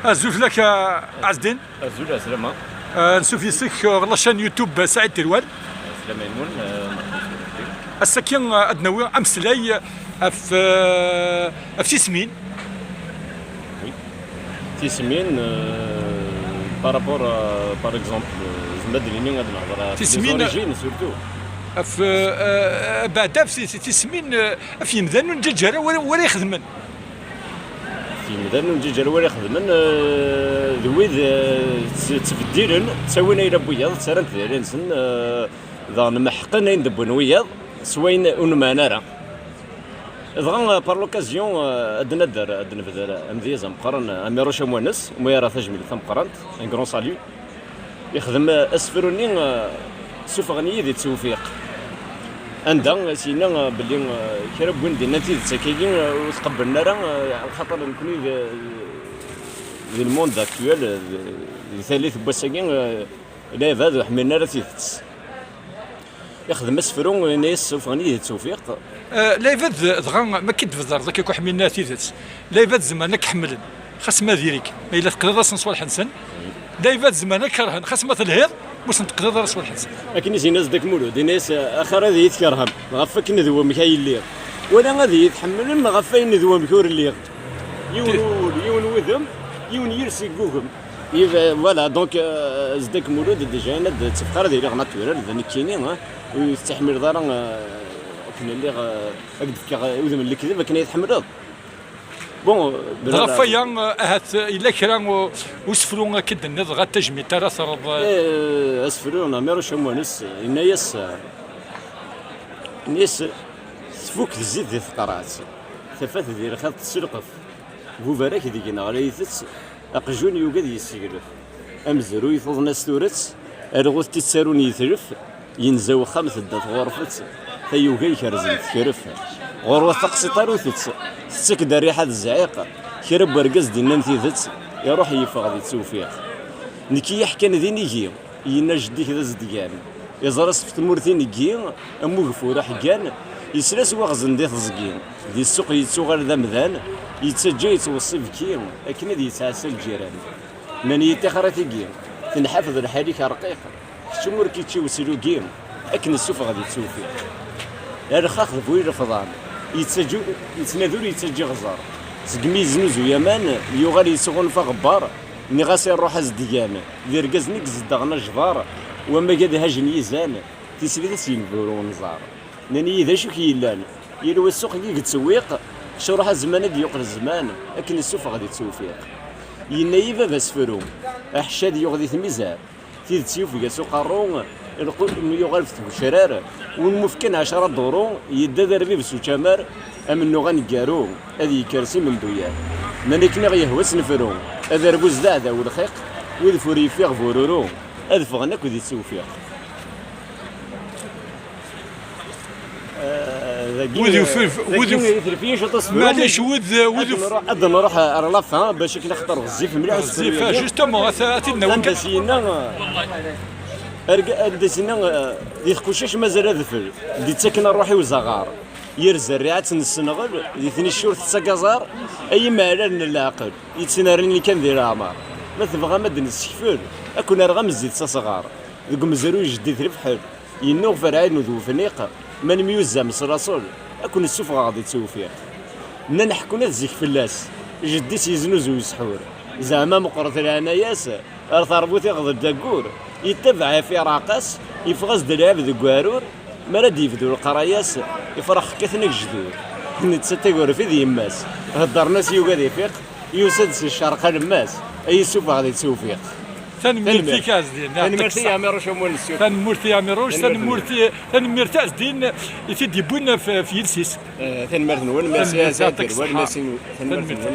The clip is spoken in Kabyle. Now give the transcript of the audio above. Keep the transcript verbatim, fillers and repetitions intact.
Azul fell-ak, a Ɛezdin. Azul, ɛeslama. Eh, ansuf yes-k, eh, ɣer la chaîne YouTube, eh, Saɛid Tirwal. Ɛeslama-nwen, eh, Ass-agi, eh, ad d-nawi ameslay ɣef, eh, ɣef tismin. Oui. Tismin, eh, par rapport, eh, par exemple, eh, zemreɣ ad d-nini ad nehder ɣef les origines, surtout. Ɣef, eh, eh, beɛda ɣef ti-, ti-, tismin, eh, ɣef yimdanen ur nǧaǧǧa ara wara, wara ixedmen. Yimdanen ur nǧiǧ ara wara ixedmen, eh, d wid, eh, tt-, ttbeddilen, ttawin ayla n wiyaḍ, ttarran-t d ayla-nsen, eh, daɣen meḥqen ayen d-wwin wiyaḍ s wayen ur nemɛin ara. Dɣa, eh, par l'occasion, eh, ad d-nadder, ad d-nebder amedyaz ameqqran, eh, Amiruc Amwanes, mu ara tajmilt tameqqrant, un grand salut. Yexdem, eh, asefru-nni, eh, Suffɣen-iyi di tewfiq. Anda i s-yenna, eh, belli, eh, kra n win d-yennan tidet akka-agi, eh, ur tqebblen ara, eh, axaṭer nekni d, di le monde actuel, eh, di, di tallit n wass-agi, eh, lɛibad ur ḥmilen ara tidet. Yexdem asefru, yenna-yas suffɣen-iyi di tewfiq. Eh, lɛibad dɣa, ma k-id-bedreḍ akka, ur ḥmilen ara tidet. Lɛibad zemren ad k-ḥemmlen, xas ma diri-k, ma yella teqdiḍ-asen ṣṣwalḥ-nsen. Lɛibad zemren ad k-kerhen, xas ma telhiḍ, ur sen-teqdiḍ ara ṣṣwalḥ-nsen. Akken i s-yenna Zeddak Mulud, yenna-yas, axir ad iyi-tkerhem ɣef wakken d wamek ay lliɣ, wala ad iyi-tḥemmlem ɣef wayen d wamek ur lliɣ. Yiwen wul, yiwen wudem, yiwen yiles yeggugem. Voilà, donc, euh, Zeddak Mulud, déjà, yenna-d, ttefqar ad iliɣ naturel, d nekkini, hein, ur tettḥemmileḍ ara, euh, akken lliɣ, euh, ad k-d-fkeɣ udem n lekdeb akken ay tḥemmleḍ. Bon, ɣef waya, euh, ahat, euh, yella kra, euh, usefru akka d-tenniḍ, dɣa tajmilt ara terreḍ, euh. Eh, asefru n Ɛmiruc Amwanes, yenna-yas, euh, yenna-yas, tfuk zzit di tqerɛet, tafat di lxiḍ tesselqef, bubarak deg-neɣ la itett, aqjun yugi ad yesseglef. Amezruy tuḍen-as turet, alɣu tettarun yetlef, yenza wexxam tedda tɣurfet, tayuga ikerzen tekref. Ɣurwet taqsiṭ arutett, tettak-d rriḥa d zzɛiq, kra n wergaz d-innan tidet, iruḥ yeffeɣ di tewfiq. Nekk i yeḥkan d inigi, yenna jeddi-k d azedgan. Iẓra-s ɣef tmurt ineggi, am ugeffur aḥeggan, yesla s waɣzen di teẓgi. Di ssuq yettuɣal d amdan, yettaǧǧa yettweṣṣi ibki, akken ad yettɛassa lǧiran. Nnan-iyi ṭixer-it-igi, tenḥaf d lḥal-ik rqiq, kečč ur k-ičči weslugi, akken ssufeɣ di tewfiq. Alxax d bu ilefḍan, yettaǧu, yettnadi ur yettaǧǧi ɣẓer. Segmi yeznuzuy aman, yuɣal yettɣunfa aɣebbar, nniɣ-as iruḥ azedgan, d irgazen i izedɣen ajbar, wamag ad hajen yizan, tislit-is yenbur unẓar. Nnan-iyi d acu k-yellan, yal wa ssuq i yettewwiq, kečč ruḥ a zzman ad d-yuqel zzman, akken ssufeɣ di tewfiq. Yenna-yi baba asefru, aḥeccad yuɣ di tmizar, tidet yufeg-as uqerru, lqut yuɣal f tgecrar, win mu fkan ɛecra duṛu, yedda d arbib s učamar, amennuɣ aneggaru, ad yekker s imenduyar. Nnan akken i ɣ-yehwa s nefru, aderbuz d aɛdaw lxiq, wid fur yeffiɣ bururu, ad ffɣen akk di tewfiq. Wid yufif, wid yuf-, maɛlic, wid, wid yuf-, ad nruḥ, ad nruḥ ar la fin, bac akken axaṭer ɣezzif mliḥ. Ɣezzif, justement, ad t-, ad t-id-nawi. Anda s-yenna, arga-, anda s-yenna, di tqucac mazal adfel, d-ittaken rruḥ i uzaɣar. Yir zerriɛa ad tt-nessenɣel, di tniccurt tettag aẓar, ay imeɛlalen n leɛqel, yettnernin kan di leɛmer. Ma tebɣam ad d-nessekfel, ad ken-rreɣ am zzit s asɣar. Deg umezruy jeddi-t lefḥel, yennuɣ ferɛin d ufniq, ma nemyuzzam s laṣel, ad ken-ssufɣeɣ di tewfiq. Nnan ḥekkun-at zik fell-as, jeddi-s yeznuzuy ssḥur. Zeɛma meqqret leɛnaya-s, ar terbut iɣḍel-d aggur, yettabaɛ ɣef ireɛq-as, yeffeɣ-as-d lɛib deg uɛrur, mi ara d-yebdu leqraya-s, ifrax kkaten agejdur. Netta tagurfi d yemma-s, heddren-as yugi ad ifiq, yusa-d si ccerq alemmas, ad yessufeɣ di tewfiq. Tanemmirt-ik a Ɛezdin. Tanemmirt i Ɛmiruc Amwanes. Tanemmirt i Ɛmiruc, tanemmirt i, tanemmirt a Ɛezdin i t-id-yewwin f, f yiles-is. Eh, tanemmirt-nwen, merci a Saɛid Tirwal, merci, tanemmirt-nwen.